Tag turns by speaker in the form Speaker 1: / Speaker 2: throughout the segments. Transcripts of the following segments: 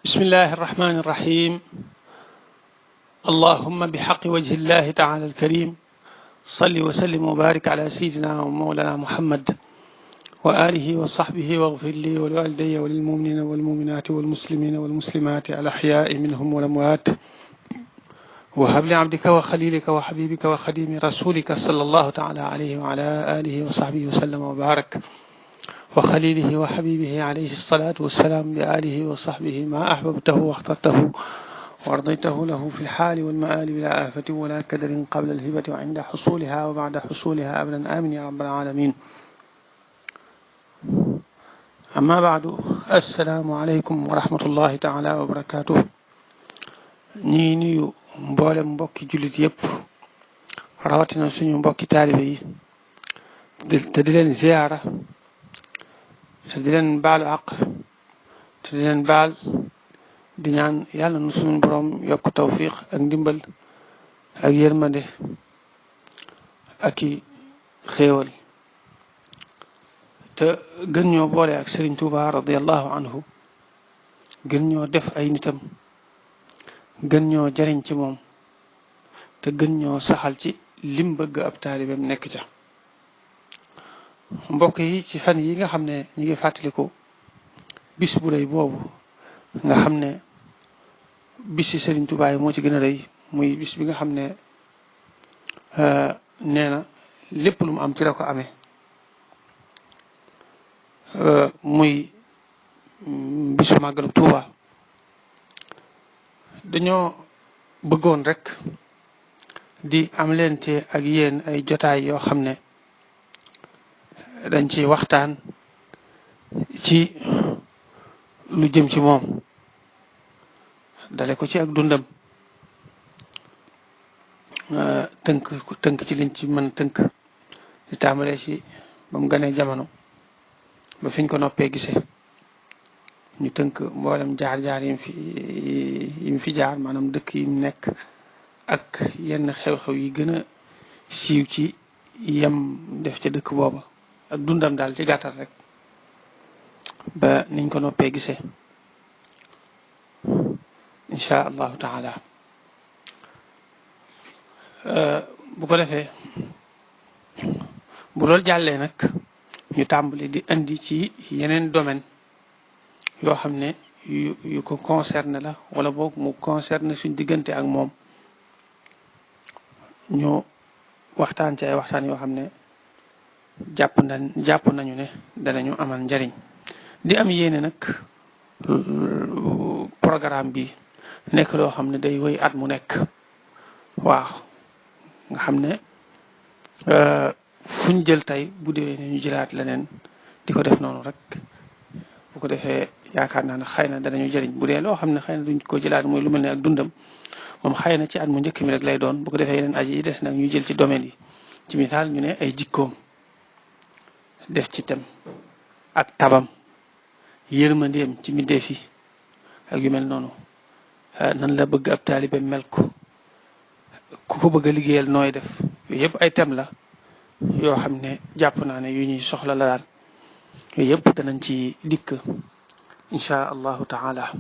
Speaker 1: بسم الله الرحمن الرحيم. اللهم بحق وجه الله تعالى الكريم صل وسلم وبارك على سيدنا ومولانا محمد وآله وصحبه واغفر لي ولوالدي وللمؤمنين والمؤمنات والمسلمين والمسلمات الأحياء منهم والأموات وهب لعبدك وخليلك وحبيبك وخديم رسولك صلى الله تعالى عليه وعلى آله وصحبه وسلم وبارك وخليله وحبيبه عليه الصلاة والسلام لآله وصحبه ما أحببته واخترته وارضيته له في الحال والمآل بلا آفة ولا كدر قبل الهبة وعند حصولها وبعد حصولها أبدا آمين يا رب العالمين. أما بعد، السلام عليكم ورحمة الله تعالى وبركاته. ñi nuyu mboolem mbokki jullit yépp rawatina suñu mbokki taalibe yi te di leen ziyaara te di leen baalu àq te di leen baal di ñaan yàlla nu suñu borom yokk tawfiq ak ndimbal ak yërmande ak i xéewal te gën ñoo boole ak Serigne Touba radiyallahu anhu, gën ñoo def ay nitam, gën ñoo jariñ ci moom te gën ñoo saxal ci lim bëgg ab taalibeem nekk ca. mbokk yi, ci fan yi nga xam ne ñu ngi fàttaliku bis bu rëy boobu nga xam ne bis ci Serigne Touba yi moo ci gën a rëy, muy bis bi nga xam ne nee na lépp lu mu am ci la ko amee, muy bisu màggalu Touba. dañoo bëggoon rek di am leente ak yéen ay jotaay yoo xam ne dañ ci waxtaan ci lu jëm ci moom, dale ko ci ak dundam, tënk ci liñ ci mën tënk, di tàmbalee ci ba mu ganee jamono ba fiñ ko noppee gisee, ñu tënk mboolem jaar-jaar yim fi jaar, maanaam dëkk yim nekk ak yenn xew-xew yi gën a siiw ci yem def ca dëkk booba ak dundam daal ci gàttal rek ba niñ ko noppee gisee incha allahu taala. bu ko defee bu loolu jàllee nag ñu tàmbali di indi ci yeneen domaine yoo xam ne yu ko concerné la, wala boog mu concerné suñ diggante ak moom, ñu waxtaan ci ay waxtaan yoo xam ne jàpp nañu ne danañu amal njariñ. di am yéene nag programme bi nekk loo xam ne day wéy at mu nekk, waaw, nga xam ne fuñ jël tey bu déwee ne ñu jëlaat leneen di ko def noonu rek. bu ko defee yaakaar naa ne xëy na danañu jëriñ. bu dee loo xam ne xëy na duñ ko jëlaat mooy lu mel ne ak dundam, moom xëy na ci at mu njëkk mi rek lay doon. bu ko defee yeneen aji yi des nag ñu jël ci domaine yi, ci misaal ñu ne ay jikkoom, def ci tem ak tabam, yërmandeem ci mbindeef yi ak yu mel noonu, nan la bëgg ab taalibe mel ko, ku ko bëgg a liggéeyal nooy def. yooyu yëpp ay tem la yoo xam ne jàpp naa ne yu ñuy soxla la daal. yooyu yëpp danañ ci dikk incha allahu taala,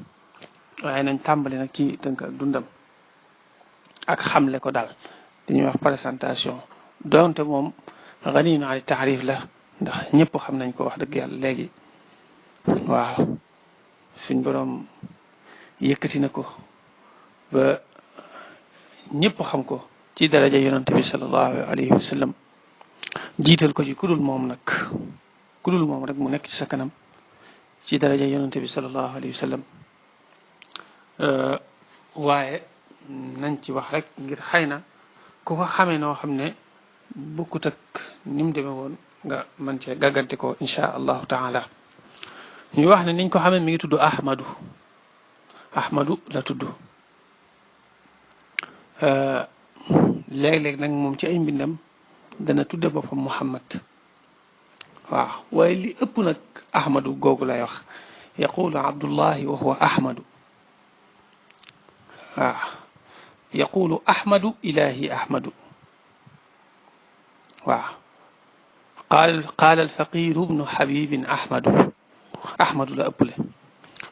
Speaker 1: waaye nañ tàmbali nag ci tënk ak dundam ak xamle ko daal. dañuy wax présentation, donte moom ganiyun ani taarif la, ndax ñëpp xam nañ ko wax dëgg yàlla léegi. waaw, suñ boroom yëkkati na ko ba ñëpp xam ko ci daraja yonante bi sallallahu alayhi wa sallam, jiital ko ci kudul moom nag, kudul moom rek mu nekk ci sa kanam ci daraja yonante bi sallallahu alayhi wa sallam. waaye nañ ci wax rek ngir xëy na ku ko xamee noo xam ne bokkut ak ni mu demee woon nga mën cee gàggante ko incha allahu taala. ñuy wax ne niñ ko xamee mi ngi tudd Ahmadu la tudd. léeg-léeg nag moom ci ay mbindam dana tudde boppam Muhammad. waaw, waaye li ëpp nag Ahmadu googu lay wax, yaqulu Abdullahi wa huwa Ahmadu. waaw, yaqulu Ahmadu ilahi Ahmadu. waaw, qaala alfaqiru bnu Habibin Ahmadu. Ahmadu la ëpple,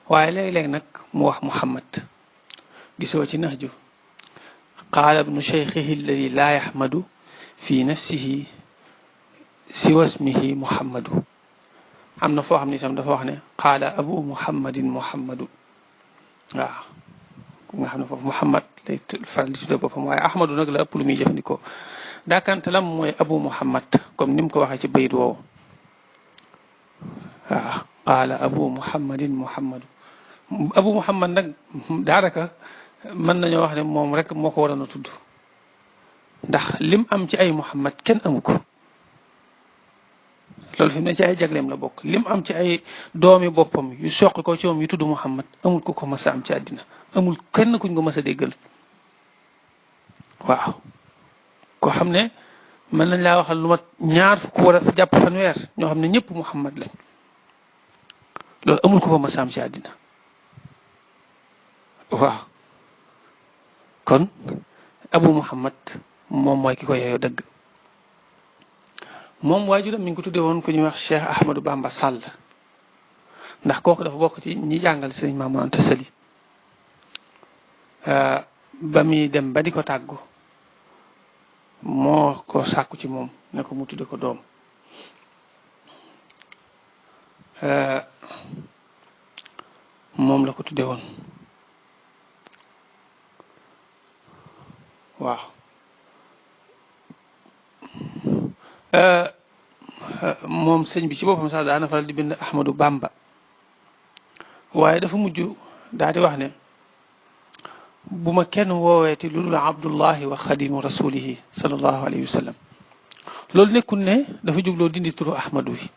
Speaker 1: waaye léeg-léeg nag mu wax muhammad gisoo ci nahju qaala ibnu cheikhihi alladi laa yaxmadu fi nafsihi siwa ismihi muhammadu am na foo xam ne itam dafa wax ne qaala abu muhammadin muhammadu waaw nga xam ne foofu muhammad lay faral di tudde boppam waaye ahmadu nag la ëpp lu muy jëfandikoo daakantalam mooy abu muhammad comme ni mu ko waxee ci bayit woowu waaw qaala abu muhammadin muhammadu abu muhammad nag daanaka mën nañoo wax ne moom rek moo ko waroon a tudd ndax lim am ci ay muhammad kenn amu ko loolu fi mu ne ci ay jagleem la bokk lim am ci ay doomi boppam yu soqi ko ci moom yu tudd muhammad amul ku ko mës a am ci àddina amul kenn kuñ ko mës a déggal waaw koo xam ne mën nañ laa waxal lu mat ñaar fukk wala jàpp fanweer ñoo xam ne ñëpp muhammad lañ loolu amul ko ko mës a am ci àddina waaw kon abu muhammad moom mooy ki ko yeeyoo dëgg moom waajuram mi ngi ko tuddee woon ku ñuy wax Cheikh Ahmadou Bamba Sall ndax kooku dafa bokk ci ñi jàngal Sëriñ Mamour Anta Sali ba muy dem ba di ko tàggu moo ko sàkku ci moom ne ko mu tudde ko doom moom la ko tudde woon waaw moom sëñ bi ci boppam sax daana faral di bind Ahmadou Bamba waaye dafa mujj daal di wax ne bu ma kenn wooweeti lu dul abdullahi wa xadimu rasulihi sallallahu alayhi wa sallam loolu nekkul ne dafa jubloo dindi turu Ahmadou bi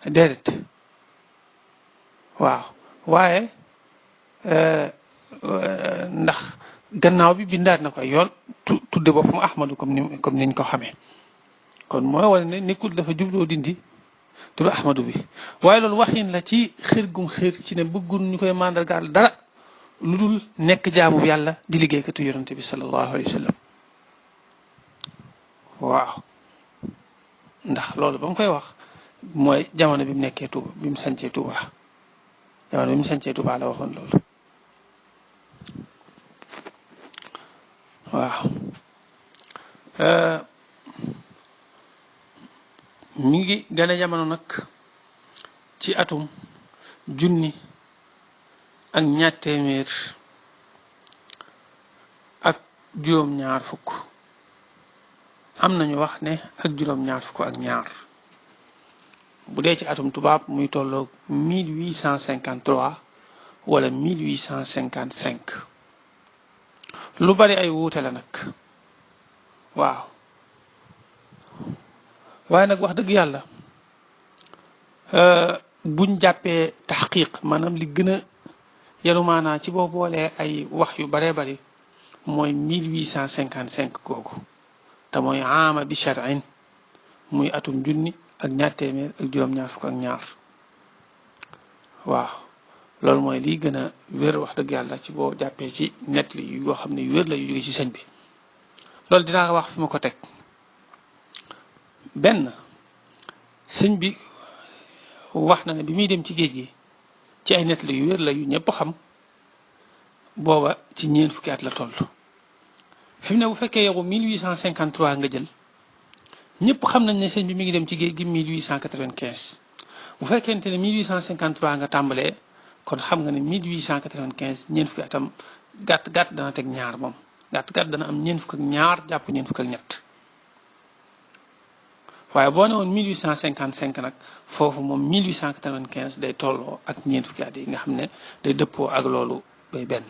Speaker 1: déedéet waaw waaye ndax gannaaw bi bindaat na ko ay yoon tudde boppam Ahmadou comme niñ ko xamee kon mooy wane ne nekkul dafa jubloo dindi turu Ahmadou bi waaye loolu waxin la ci xër gum xër ci ne bëggul ñu koy màndargaal dara lu dul nekk jaamu yàlla di liggéeykatu yonante bi sallallahu alayhi wa sallam waaw ndax loolu ba mu koy wax mooy jamono bi mu nekkee Tuuba bi mu sancee Tuuba jamono bi mu sancee Tuuba la waxoon loolu waaw mi ngi gane jamono nag ci atum junni ak ñaar téeméer ak juróom-ñaar fukk am nañu wax ne ak juróom-ñaar fukk ak ñaar bu dee ci atum tubaab muy tolloog 1853 wala 1855 lu bari ay wuute la nag waaw waaye nag wax dëgg yàlla buñ jàppee taxqiq maanaam li gën a yaru maanaa ci boo boolee ay wax yu baree bari mooy 1855 googu te mooy aama bi shar'in muy atum junni ak ñaar téeméer ak juróom-ñaar fukk ak ñaar waaw loolu mooy liy gën a wér wax dëgg yàlla ci boo jàppee ci nett li yu yoo xam ne yu wér la yu jóge ci sëñ bi loolu dinaa wax fi ma ko teg benn sëñ bi wax na ne bi muy dem ci géej gi ci ay nett la yu wér la yu ñëpp xam booba ci ñeent fukki at la toll fi mu ne bu fekkee yow 1853 nga jël ñëpp xam nañ ne sëñ bi mi ngi dem ci géej gi 1895 bu fekkente ne 1853 nga tàmbalee kon xam nga ne 1895 ñeent fukki atam gàtt gàtt dana teg ñaar moom gàtt gàtt dana am ñeent fukk ak ñaar jàpp ñeent fukk ak ñett waaye boo ne woon 1855 nag foofu moom 1895 day tolloo ak ñeent fukki at yi nga xam ne day dëppoo ak loolu bay benn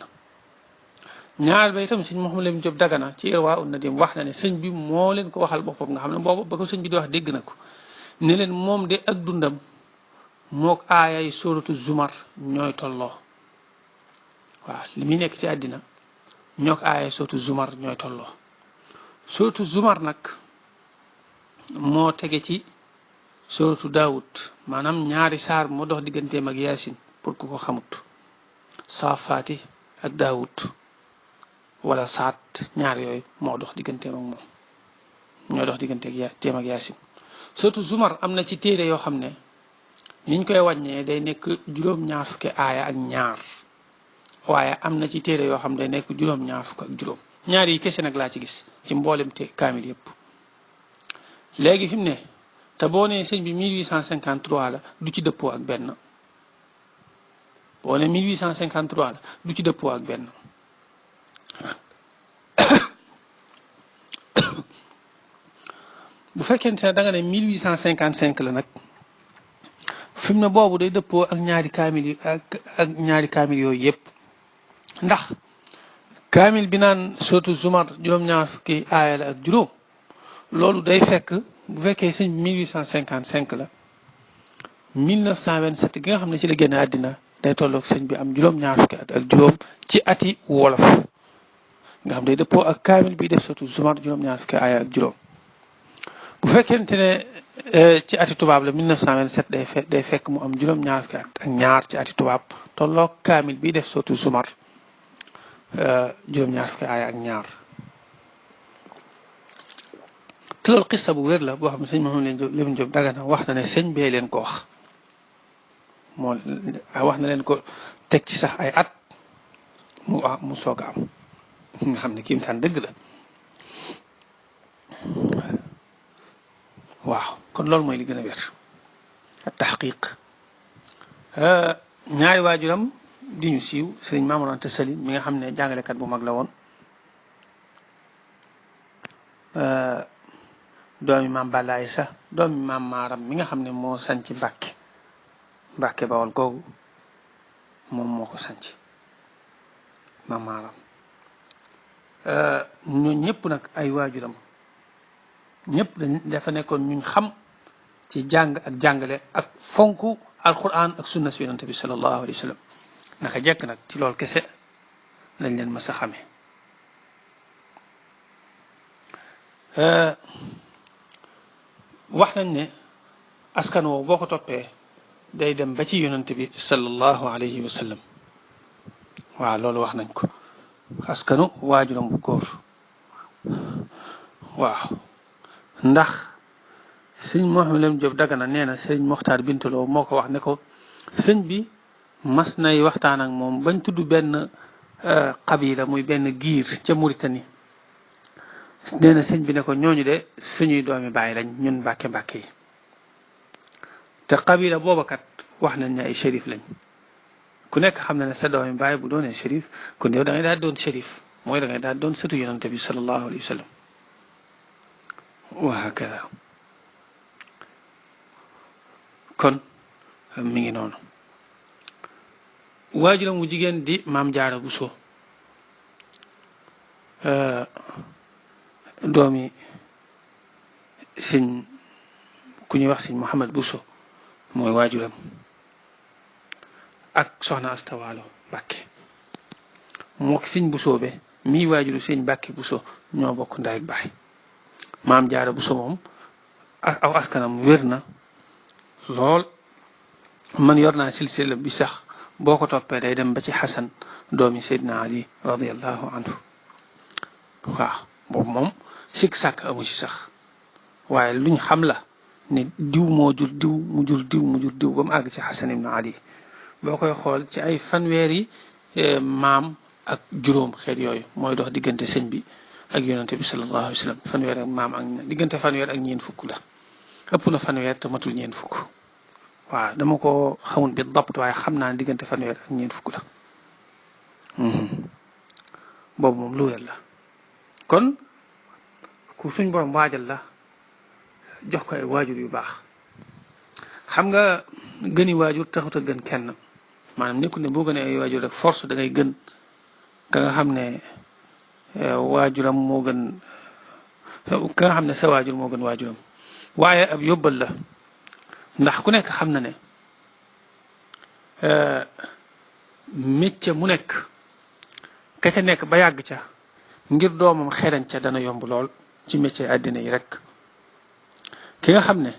Speaker 1: ñaar ba itam sëñ Mouhamadou Lamine Diop Dagana ci Irwa Nadim wax na ne sëñ bi moo leen ko waxal boppam nga xam ne boobu ba ko sëñ bi di wax dégg na ko ne leen moom de ak dundam mook aayay suratu Zumar ñooy tolloo waaw li muy nekk ci àddina ñook aayay suratu Zumar ñooy tolloo suratu Zumar nag moo tege ci suratu Daawud maanaam ñaari saar moo dox digganteem ak Yaasin pour ku ko xamut Saafaati ak Daawud wala saat ñaar yooyu moo dox digganteem ak moom ñoo dox digganteem ak Yaasin surtout Zumar am na ci téere yoo xam ne niñ koy wàññee day nekk juróom-ñaar fukki aaya ak ñaar waaye am na ci téere yoo xam day nekk juróom-ñaar fukk ak juróom ñaar yi kese nag laa ci gis ci mboolem te kaamil yépp léegi fi mu ne te boo nee sëñ bi 1853 la du ci dëppoo ak benn boo ne 1853 la du ci dëppoo ak benn bu fekkente ne da nga ne 1855 la nag fi mu ne boobu day dëppoo ak ñaari kaamil yi ak ñaari kaamil yooyu yépp ndax kaamil bi naan surtout Zumar juróom-ñaar fukki aaya la ak juróom loolu day fekk bu fekkee sëñ bi 1855 la 1927 gi nga xam ne ci la génn àddina day tolloog sëñ bi am juróom-ñaar fukki at ak juróom ci ati wolof nga xam day dëppoo ak kaamil bi def surtout Zumar juróom-ñaar fukki aaya ak juróom bu fekkente ne ci ati tubaab la 1927 day fekk mu am juróom-ñaar fukki at ak ñaar ci ati tubaab tolloog kaamil bi def surtout Zumar juróom-ñaar fukki aaya ak ñaar te loolu xissa bu wér la boo xam ne sëñ Mouhamadou Lamine Diop Dagana wax na ne sëñ bee leen ko wax moo wax na leen ko teg ci sax ay at mu soog a am nga xam ne kiimtaan dëgg la waaw kon loolu mooy li gën a wér ak taxqiq ñaari waajuram di ñu siiw sëriñ Mamour Anta Sali mi nga xam ne jàngalekat bu mag la woon doomi maam Balla Aysa doomi maam Maaram mi nga xam ne moo sanc Mbàkke Bawol googu moom moo ko sanc maam Maaram ñooñu ñëpp nag ay waajuram ñëpp dafa nekkoon ñuñ xam ci jàng ak jàngale ak fonk alquran ak sunna si yonante bi sallallahu alayhi wa sallam naka jekk nag ci loolu kese lañ leen mës a xamee wax nañ ne askan woowu boo ko toppee day dem ba ci yonante bi sallallahu alayhi wa sallam waaw loolu wax nañ ko askanu waajuram bu góor waaw ndax sëñ Mouhamadou Lamine Diop Dagana nee na sëñ Moxtaar Bintaloo moo ko wax ne ko sëñ bi mas nay waxtaan ak moom bañ tudd benn xabila muy benn giir ca Mauritanie nee na sëñ bi ne ko ñooñu de suñuy doomi bàyyi lañ ñun mbàkke yi te xabila booba kat wax nañ ne ay shérif lañ ku nekk xam na ne sa doomi bàyyi bu doonee shérif kon yow da ngay daal doon shérif mooy da ngay daal doon sëtu yonante bi sallallahu alayhi wa sallam wa hakada kon mi ngi noonu waajuram wu jigéen di maam Jaara Buso doomi sëñ ku ñuy wax sëñ Mouhamad Buso mooy waajuram ak soxna Asta Waalo Mbàkke mook sëñ Buso be mii waajuru sëñ Mbàkke Buso ñoo bokk ndey ak baay maam Jaara Buso moom aw askanam wér na lool man yor naa silsila bi sax boo ko toppee day dem ba ci Xasan doomi Seydina Ali radiallahu anhu waaw boobu moom sikk sàkk amu ci sax waaye luñ xam la ne diw moo jur diw mu jur diw mu jur diw ba mu àgg ci Xasan ibn Ali boo koy xool ci ay fanweeri maam ak juróom xeet yooyu mooy dox diggante sëñ bi ak yonante bi sallallahu alayhi wa sallam fanweer ak maam ak diggante fanweer ak ñeent fukk la ëpp na fanweer te matul ñeent fukk waaw dama ko xamul bi dapt waaye xam naa ne diggante fanweer ak ñeent fukk la boobu moom lu wér la kon ku suñ borom waajal la jox ko ay waajur yu baax xam nga gëni waajur taxut a gën kenn maanaam nekkul ne boo gënee ay waajur rek force da ngay gën ka nga xam ne waajuram moo gën ka nga xam ne sa waajur moo gën waajuram waaye ab yóbbal la ndax ku nekk xam na ne métier mu nekk ka ca nekk ba yàgg ca ngir doomam xerañ ca dana yomb lool ci métier àddina yi rek ki nga xam ne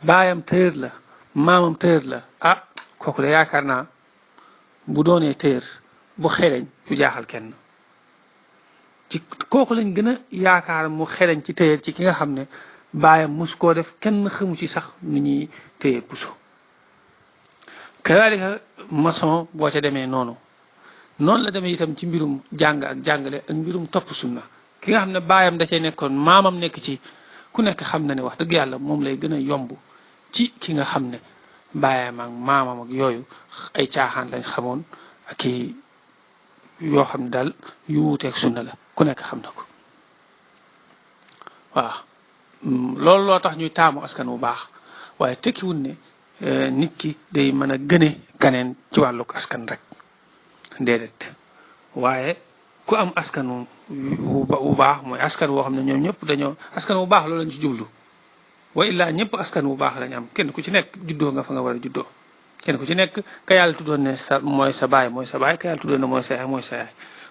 Speaker 1: baayam tëër la maamam tëër la ah kooku de yaakaar naa bu doonee tëër bu xereñ du jaaxal kenn ci kooku lañ gën a yaakaar mu xereñ ci tëër ci ki nga xam ne baayam mosu koo def kenn xamu ci sax nu ñuy téye puso kadaalika maçon boo ca demee noonu la demee itam ci mbirum jàng ak jàngale ak mbirum topp sunna ki nga xam ne baayam da cee nekkoon maamam nekk ci ku nekk xam na ne wax dëgg yàlla moom lay gën a yomb ci ki nga xam ne baayam ak maamam ak yooyu ay caaxaan lañ xamoon ak i yoo xam ne daal yu wuuteeg sunna la ku nekk xam na ko waaw loolu loo tax ñuy taamu askan wu baax waaye tekkiwul ne nit ki day mën a gëne ganeen ci wàllug askan rek déedéet waaye ku am askan wu baax mooy askan woo xam ne ñoom ñëpp dañoo askan wu baax loolu lañ ci jublu wa illaa ñëpp askan wu baax lañ am kenn ku ci nekk juddoo nga fa nga war a juddoo kenn ku ci nekk ka yàlla tuddoon ne mooy sa baay ka yàlla tuddoon ne mooy sa yaay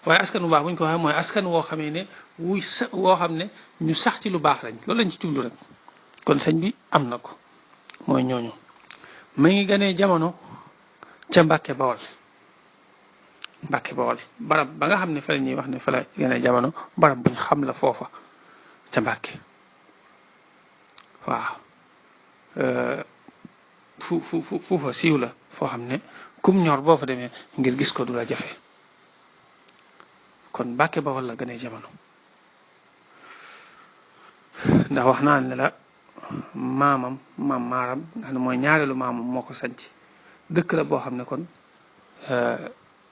Speaker 1: waaye askan wu baax bu ñu ko waxee mooy askan woo xamee ne woo xam ne ñu sax ci lu baax lañ loolu lañ ci jublu rek kon sëñ bi am na ko mooy ñooñu ma ngi gënee jamono ca Mbàkke Bawol barab ba nga xam ne fa la ñuy wax ne fa la gënee jamono barab buñ xam la foofa ca Mbàkke waaw fu fa siiw la foo xam ne kum ñor boo fa demee ngir gis ko du la jafe kon Mbàkke Bawol la gënee jamono ndax wax naa ne la maam maaram nga xam ne mooy ñaareelu maamam moo ko sanc dëkk la boo xam ne kon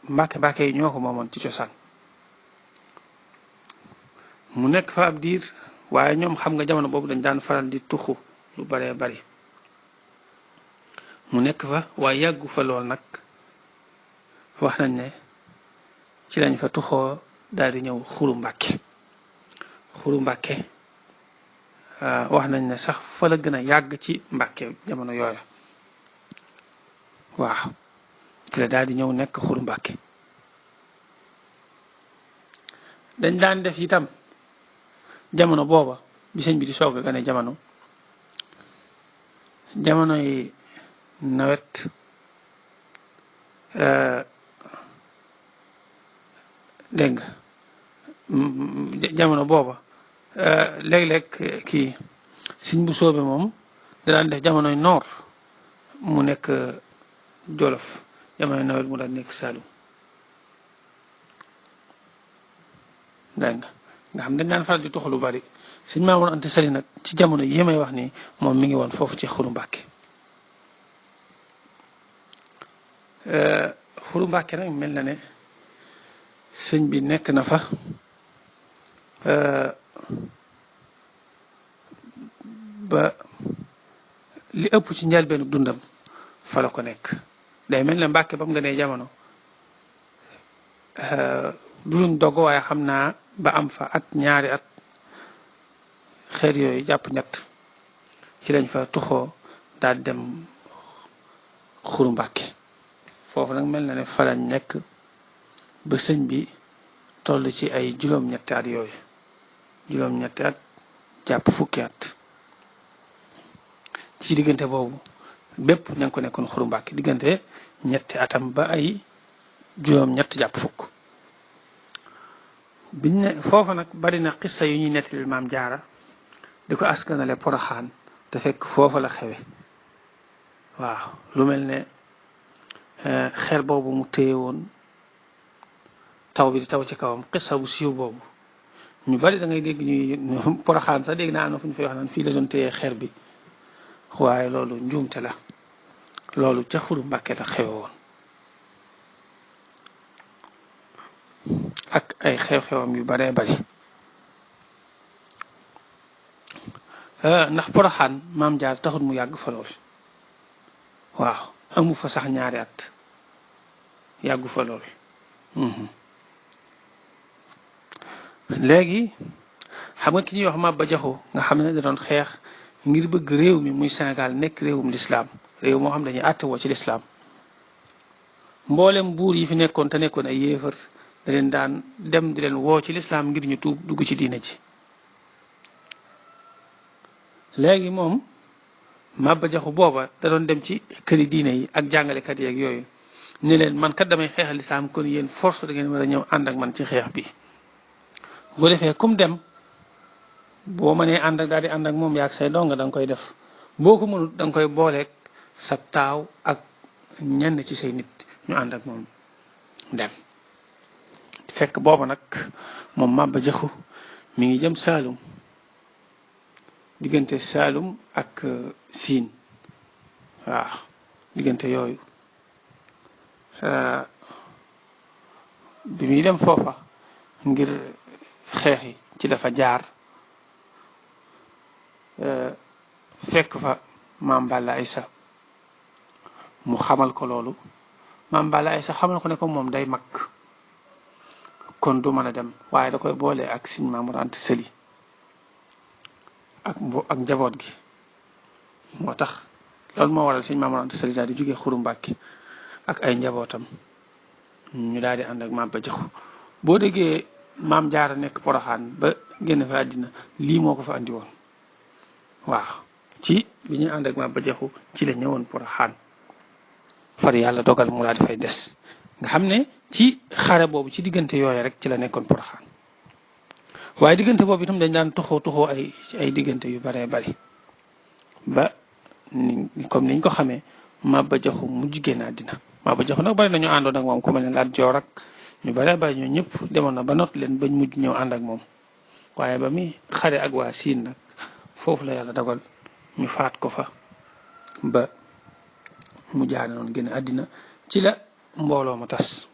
Speaker 1: mbàkke yi ñoo ko moomoon ci cosaan mu nekk fa ab diir waaye ñoom xam nga jamono boobu dañ daan faral di tuxu lu baree bari mu nekk fa waaye yàggu fa lool nag wax nañ ne ci lañ fa tuxoo daal di ñëw Xuru Mbàkke wax nañ ne sax fa la gën a yàgg ci Mbàkke jamono yooyu waaw ci la daal di ñëw nekk Xuru Mbàkke dañ daan def itam jamono booba bi sëñ bi di soog a gane jamono yi nawet dégg nga jamono booba léeg-léeg kii sëñ bu soobe moom da daan def jamonoy noor mu nekk Jolof jamonoy nawet mu daan nekk Saalum dégg nga xam dañ daan faral di tuxu lu bari sëñ Maamoor Anta Sali nag ci jamono yi may wax nii moom mi ngi woon foofu ci Xuru Mbàkke Xuru Mbàkke nag mel na ne sëñ bi nekk na fa ba li ëpp ci njëlbeenu dundam fa la ko nekk day mel ne Mbàkke ba mu nga nee jamono du luñ dogg waaye xam naa ba am fa ñaari at xeer yooyu jàpp ñett ci lañ fa tuxoo daal dem Xuru Mbàkke foofu nag mel na ne fa lañ nekk ba sëñ bi toll ci ay juróom-ñetti at yooyu juróom-ñetti at jàpp fukki at ci diggante boobu bépp ña ngi ko nekkoon Xuru Mbàkke diggante ñetti atam ba ay juróom-ñett jàpp fukk biñ ne foofa nag bari na xissa yu ñuy nettali Maam Jaara di ko askanale Poroxaan te fekk foofa la xewe waaw lu mel ne xeer boobu mu téye woon taw bi di taw ci kawam xissa bu siiw boobu ñu bari da ngay dégg ñuy Poroxaan sax dégg naa am na fu ñu fay wax naan fii la doon téye xeer bi waaye loolu njuumte la loolu ca Xuru Mbàkke la xewe woon ak ay xew-xewam yu baree bari ndax Poroxaan Maam Jaara taxul mu yàgg fa lool waaw amu fa sax ñaari at yàggu fa lool léegi xam nga ki ñuy wax Maba Jaxu nga xam ne da doon xeex ngir bëgg réew mi muy Sénégal nekk réewum lislaam réew moo xam dañuy àttewoo ci lislaam mboolem buur yi fi nekkoon te nekkoon ay yéefar da leen daan dem di leen woo ci lislaam ngir ñu tuub dugg ci diine ji léegi moom Maba Jaxu booba da doon dem ci këri diine yi ak jàngalekat yi ak yooyu ne leen man kat damay xeexal lislaam kon yéen force da ngeen war a ñëw ànd ak man ci xeex bi bu ko defee kum dem boo mënee ànd ak daal di ànd ak moom yaag say donga da nga koy def boo ko mënut da nga koy booleeg sa taaw ak ñenn ci say nit ñu ànd ak moom dem fekk booba nag moom Maba Jaxu mi ngi jëm Saalum diggante Saalum ak Siin waaw diggante yooyu bi muy dem foofa ngir xeexi ci dafa jaar fekk fa Maam Balla Aysa mu xamal ko loolu Maam Balla Aysa xamal ko ne ko moom day mag kon du mën a dem waaye da koy boole ak Sëñ Mamour Anta Sali ak njaboot gi moo tax loolu moo waral Sëñ Mamour Anta Sali daal di jógee Xuru Mbàkke ak ay njabootam ñu daal di ànd ak Maba Jaxu boo déggee Maam Jaara nekk Poroxaan ba génn fa àddina lii moo ko fa andi woon waaw ci bi ñuy ànd ak Maba Jaxu ci la ñëwoon Poroxaan far yàlla dogal mu daal di fay des nga xam ne ci xare boobu ci diggante yooyu rek ci la nekkoon Poroxaan waaye diggante boobu itam dañ daan tuxoo ay diggante yu baree bari ba comme niñ ko xamee Maba Jaxu mujj génn àddina Maba Jaxu nag bari nañu àndoon ak moom ku mel ne Lat Joor ak ñu baree bari ñoo ñëpp demoon na ba not leen bañ mujj ñëw ànd ak moom waaye ba muy xare ak waa Siin nag foofu la yàlla dogal ñu faat ko fa ba mu jaane noonu génn àddina ci la mbooloo ma tas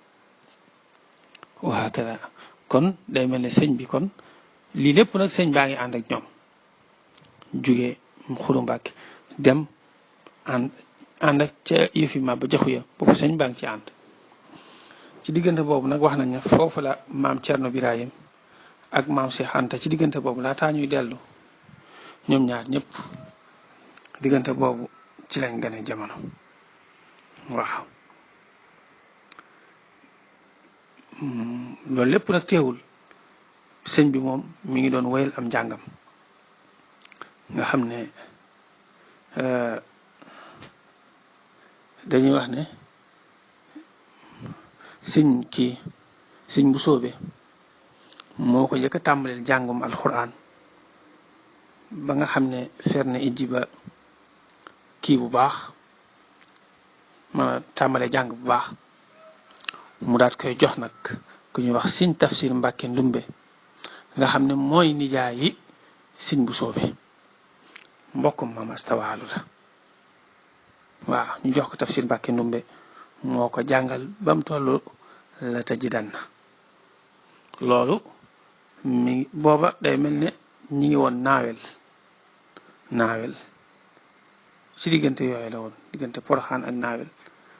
Speaker 1: waa kada kon day mel ne sëñ bi kon lii lépp nag sëñ baa ngi ànd ak ñoom jugee Xuru Mbàkke dem ànd ak ca yëfi Maba Jaxu ya boobu sëñ baa ngi ci ànd ci diggante boobu nag wax nañ ne foofu la maam Cerno Birahim ak maam Cheikh Anta ci diggante boobu laataa ñuy dellu ñoom ñaar ñëpp diggante boobu ci lañ gane jamono waaw loolu lépp nag teewul sëñ bi moom mi ngi doon wéyal am njàngam nga xam ne dañuy wax ne sëñ bu soobe moo ko njëkk a tàmbaleel jàngum alxuraan ba nga xam ne fer na ijji ba kii bu baax ma tàmbalee jàng bu baax mu daat koy jox nag ku ñuy wax sëñ Tafsir Mbàkke Ndumbe nga xam ne mooy nijaay yi sëñ bu soobe mbokkum Maam Asta Waalo la waaw ñu jox ko Tafsir Mbàkke Ndumbe moo ko jàngal ba mu toll la ta ji dan na loolu mi booba day mel ne ñi ngi woon naawel ci diggante yooyu la woon diggante Poroxaan ak naawel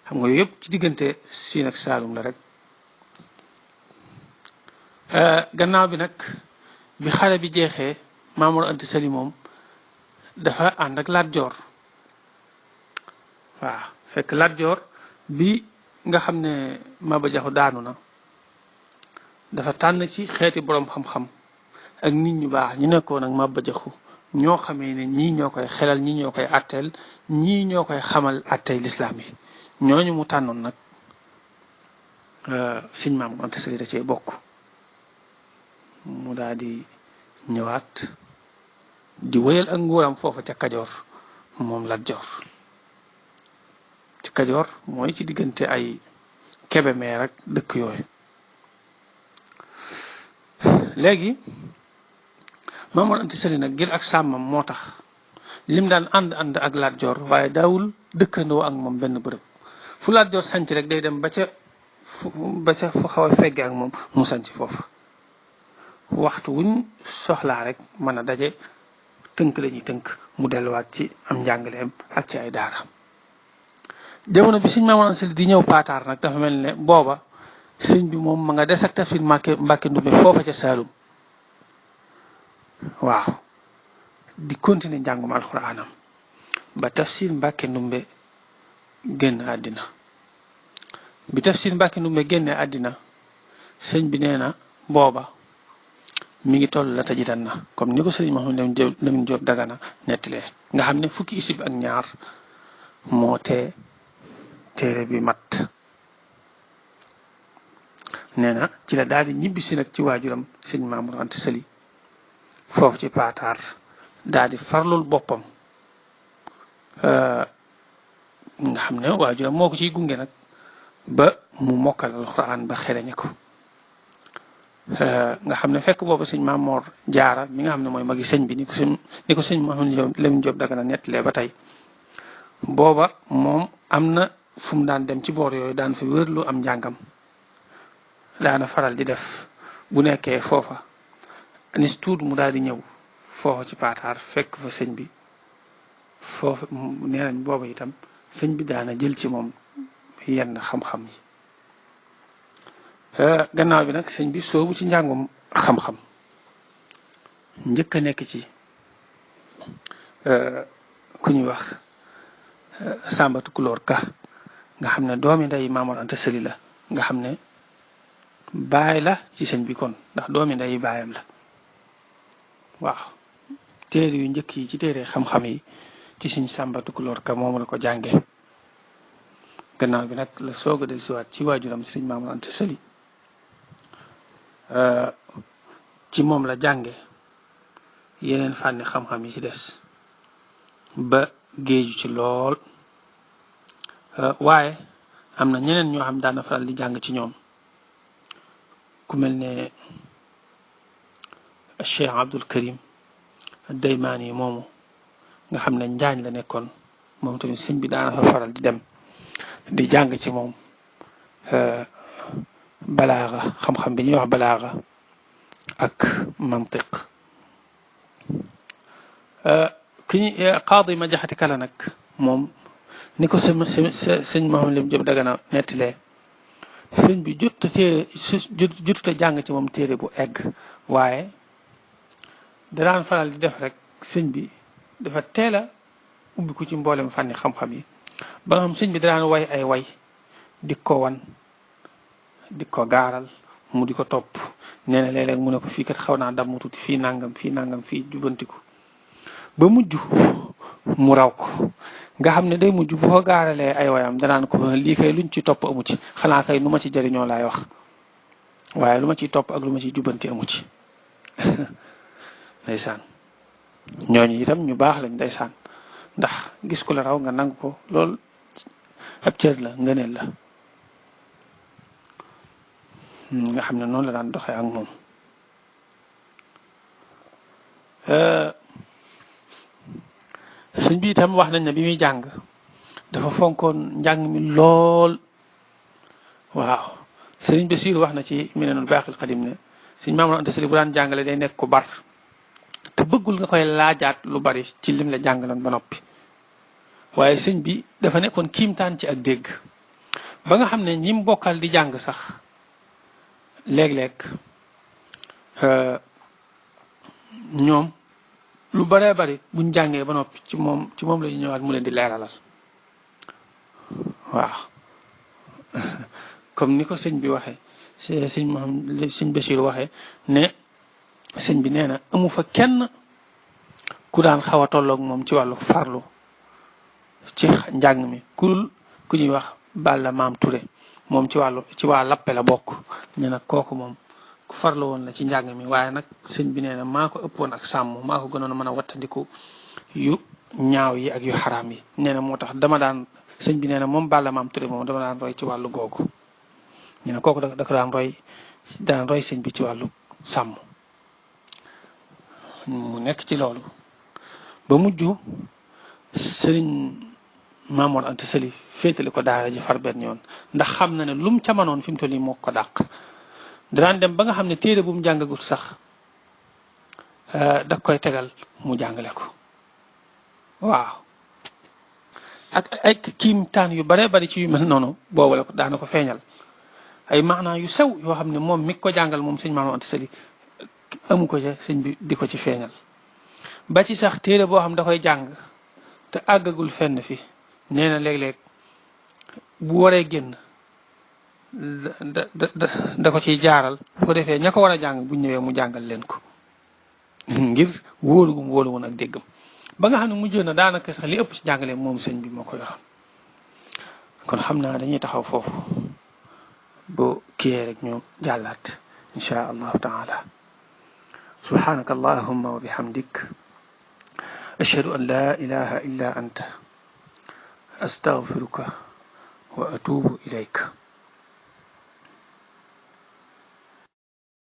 Speaker 1: xam nga yooyu yëpp ci diggante Siin ak Saalum la rek gannaaw bi nag bi xare bi jeexee Mamour Anta Sali moom dafa ànd ak Lat Joor waaw fekk Lat Joor bi nga xam ne Maba Jaxu daanu na dafa tànn ci xeeti boroom xam-xam ak nit ñu baax ñu nekkoon ak Maba Jaxu ñoo xamee ne ñii ñoo koy xelal ñii ñoo koy atteel ñii ñoo koy xamal attey lislaam yi ñooñu mu tànnoon nag Sëñ Mamour Anta Sali da cee bokk mu daal di ñëwaat di wéyal ak nguuram foofa ca Kajoor moom Lat Joor ci Kajoor mooy ci diggante ay Kébémer ak dëkk yooyu léegi Mamour Anta Sali nag ngir ak sàmmam moo tax lim daan ànd ak Lat Joor waaye daawul dëkkandoo ak moom benn bërëb fu Lat Joor sanc rek day dem ba ca fu xaw a fegge ak moom mu sanc foofa waxtu wuñ soxlaa rek mën a daje tënk la ñuy tënk mu delluwaat ci am njàngaleem ak ci ay daara jamono bi sëñ Mamour Anta Sali di ñëw paataar nag dafa mel ne booba sëñ bi moom ma nga des ak Tafsir Mbàkke Ndumbe foofa ca Saalum waaw di continuer njàngum alxuraanam ba Tafsir Mbàkke Ndumbe génn àddina bi Tafsir Mbàkke Ndumbe génne àddina sëñ bi nee na booba mi ngi toll la tajidan na comme ni ko sëriñ Mouhamed Lamine Diop Dagana nettalee nga xam ne fukki isib ak ñaar moo tee téere bi mat nee na ci la daal di ñibbisi nag ci waajuram sëñ Mamour Anta Sali foofu ci paataar daal di farlul boppam nga xam ne waajuram moo ko ciy gunge nag ba mu mokkal alxuraan ba xereñe ko nga xam ne fekk boobu sëñ Maam Mor Jaara mi nga xam ne mooy magi sëñ bi ni ko sëñ Mouhamadou Lamine Diop Dagana nettalee ba tey booba moom am na fu mu daan dem ci boor yooyu daan fa wérlu am njàngam daana faral di def bu nekkee foofa anis tuut mu daal di ñëw foofa ci paataar fekk fa sëñ bi foofa nee nañ booba itam sëñ bi daana jël ci moom yenn xam-xam yi gannaaw bi nag sëñ bi soobu ci njàngum xam-xam njëkk a nekk ci ku ñuy wax Samba Tukulóor Ka nga xam ne doomi nday Maam Mor Anta Sali la nga xam ne baay la ci sëñ bi kon ndax doomi nday baayam la waaw téere yu njëkk yi ci téere xam-xam yi ci sëñ Samba Tukulóor Ka moomu la ko jànge gannaaw bi nag la soog a dellusiwaat ci waajuram sëñ Maam Mor Anta Sali ci moom la jànge yeneen fànni xam-xam yi ci des ba géeju ci lool waaye am na ñeneen ñoo xam daana faral di jàng ci ñoom ku mel ne Cheikh Abdul Karim Daymaani moomu nga xam ne njaañ la nekkoon moom tamit sëñ bi daana fa faral di dem di jàng ci moom balaaga xam-xam bi ñuy wax balaaga ak mantiq ki ñu qaadi ma jaxati kala nag moom ni ko sëñ Mouhamadou Lamine Diop Dagana nettalee sëñ bi jutute jàng ci moom téere bu egg waaye daan faral di def rek sëñ bi dafa teel a ubbi ko ci mboolem fànni xam-xam yi ba nga xam sëñ bi daan way ay way di ko wan di ko gaaral mu di ko topp nee na léeg-léeg mu ne ko fii kat xaw naa damm tuuti fii nangam fii jubantiku ba mujj mu raw ko nga xam ne day mujj bu ko gaaralee ay wayam danaan ko lii kay luñ ci topp amu ci xanaa kay nu ma ci jëriñoo laay wax waaye lu ma ciy topp ak lu ma ciy jubanti amu ci ndeysaan ñooñu itam ñu baax lañ ndeysaan ndax gis ku la raw nga nangu ko loolu ab cër la ngëneel la nga xam ne noonu la daan doxee ak moom sëñ bi itam wax nañ ne bi muy jàng dafa fonkoon njàng mi lool waaw sëriñ Basiir wax na ci Minanul Baaqil Qadiim ne sëñ Maam Mor Anta Sali bu daan jàngale day nekk ku bar te bëggul nga koy laajaat lu bari ci lim la jàngaloon ba noppi waaye sëñ bi dafa nekkoon kiimtaan ci ak dégg ba nga xam ne ñi mu bokkal di jàng sax léeg-léeg ñoom lu baree bari buñ jàngee ba noppi ci moom la ñu ñëwaat mu leen di leeralal waaw comme ni ko sëñ bi waxee sëñ Bachir waxee ne sëñ bi nee na amu fa kenn ku daan xaw a tolloog moom ci wàllu farlu ci njàng mi ku ñuy wax Balla Maam Touré moom ci waa lappe la bokk nee na kooku moom ku farlu woon la ci njàng mi waaye nag sëñ bi nee na maa ko ëppoon ak sàmm maa ko gënoon a mën a wattandiku yu ñaaw yi ak yu xaraam yi nee na moo tax sëñ bi nee na moom Balla Maam Touré moom dama daan roy ci wàllu googu nee na kooku da ko daan roy sëñ bi ci wàllu sàmm mu nekk ci loolu ba mujj sëriñ Maam Mor Anta Sali féetali ko daara ji far benn yoon ndax xam na ne lum ca manoon fi mu toll nii moo ko dàq danaan dem ba nga xam ne téere bu mu jàngagut sax da koy tegal mu jàngale ko waaw ak ay kiimtaan yu bare bari ci yu mel noonu boobu la ko daana ko feeñal ay maanaa yu sew yoo xam ne moom mi ko jàngal moom sëñ Maam Mor Anta Sali amu ko ca sëñ bi di ko ci feeñal ba ci sax téere boo xam da koy jàng te àggagul fenn fi nee na léeg-léeg bu waree génn da ko ciy jaaral bu ko defee ña ko war a jàng bu ñëwee mu jàngal leen ko ngir wóolu gum wóolu woon ak déggam ba nga xam ne mujjoon na daanaka sax li ëpp ci jàngale moom sëñ bi moo ko yoroon kon xam naa dañuy taxaw foofu bu kiyee rek ñu jàllaat insha allahu taala subhanaka allahumma wa bihamdik ashhadu an la ilaha illa anta astaghfiruka wa atubu ilayk.